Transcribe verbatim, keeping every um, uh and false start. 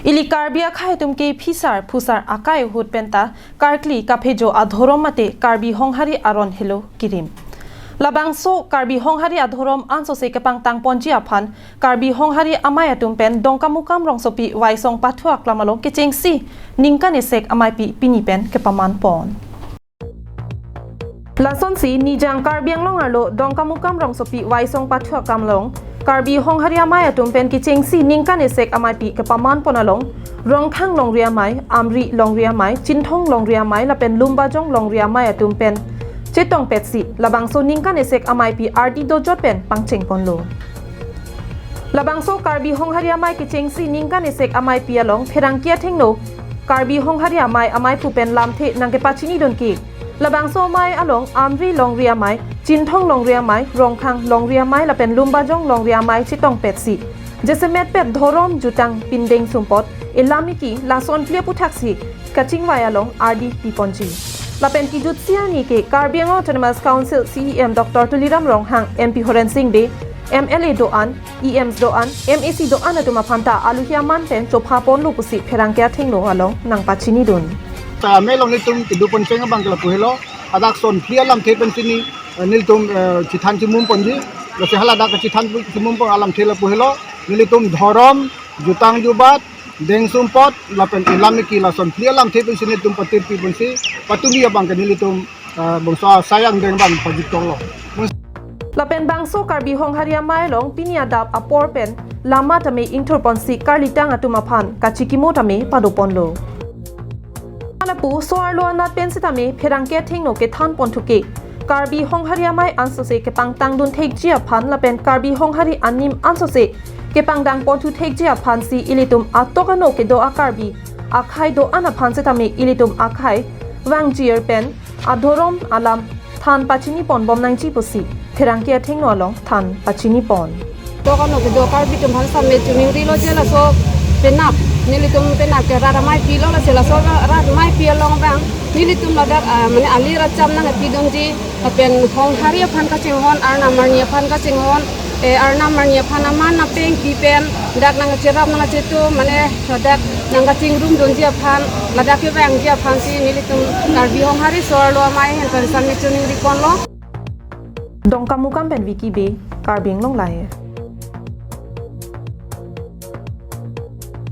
Ili Karbi akhei atum ke phisar phusar akai ahut penta karkli kaphejo adhorom mate Karbi Honghari aron helo kirim. Labangso Karbi Honghari adhorom ansose kepangtang ponji aphan Karbi Honghari amei atum pen Dongkamukam rongsopi Waisong Pathu aklam along kechengsi ningkan esek ameipi pini pen kepaman pon. Lasonsi Nijang Karbi Anglong arlo Dongkamukam rongsopi Waisong Pathu aklam along Karbi Honghari amei atum pen kechengsi ningkan esek ameipi kepaman pon along Rongkhang longri amei, Amri longri amei, Chinthong longri amei lapen Lumbajong longri amei atum pen chetongpetsi labangso ningkan esek ameipi ardi dojot pen pangcheng ponlo. Labangso Karbi Honghari amei kechengsi ningkan esek ameipi along pherangke athengno Karbi Honghari amei ameipu pen lamthe nangkepachinidunke. Labangso amei along Amri longri amei, Chinthong longri amei, Rongkhang longri amei lapen Lumbajong longri amei chetongpetsi jasemetpet dhorom jutang pindeng sumpot elamiki lason phli aputhaksi kachingvai along ardi piponji. Lapen kejutsi arni ke Karbi Anglong Autonomous Council C E M Doctor Tuliram Ronghang, M P Horen Sing Bey, M L A do-an, E Ms do-an, M A C do-an atum aphanta aluhi aman pen chopha ponlo pusi pherangke athengno along nangpachinidun. Ta amei along nelitum kedo poncheng abang ke lapu helo, hadak son phli alamthe pensi ni, eh, nelitum, eh, chethan chemum ponji, lasi haladak chethan chemum pon alamthe lapu helo, nelitum dhorom, jutang jubat, deng sumpot, lapen elamiki lason phli alamthe pensi nelitum patirpi ponsi, patumi abang ke nelitum, eh, bangso asai angdeng abang pajutonglo. Lapen bangso Karbi Honghari amei along pini adap apor pen lama tame ingthur ponsi karlitang atum aphan kachikimo tame pado ponlo. Lapu so-arlo anat pen sitame pherangke athengno kethan ponthuke Karbi Honghari amei ansose kepangtangdun thekji aphan lapen Karbi Honghari anim ansose kepangdang ponthu thekji aphansi ilitum atok ano kedo a-Karbi akhei do-an aphan sitame ilitum akhei vangjir pen adhorom alam than pachini ponbom nangji pusi pherangke athengno along than pachini pon. Atok ano kedo Karbi atum aphan sitame choningrilo je laso penap, nelitum penap ke rat ameipi lo, lasi laso rat ameipi along abang nelitum ladak, ah, mane ali racham nangkepidunji, lapen Honghari aphan kachinghon, arnam arni aphan kachinghon, eh, arnam arni aphan aman apeng pi pen dak nangkacherap nangkachetum, mane ladak nangkachingrumdunji aphan, ladak kevangji aphansi nelitum Karbi Honghari so-arlo amei ahin pen sitame choningri ponlo. Dongkamukam pen Vicky Bey, Karbi Anglong Live.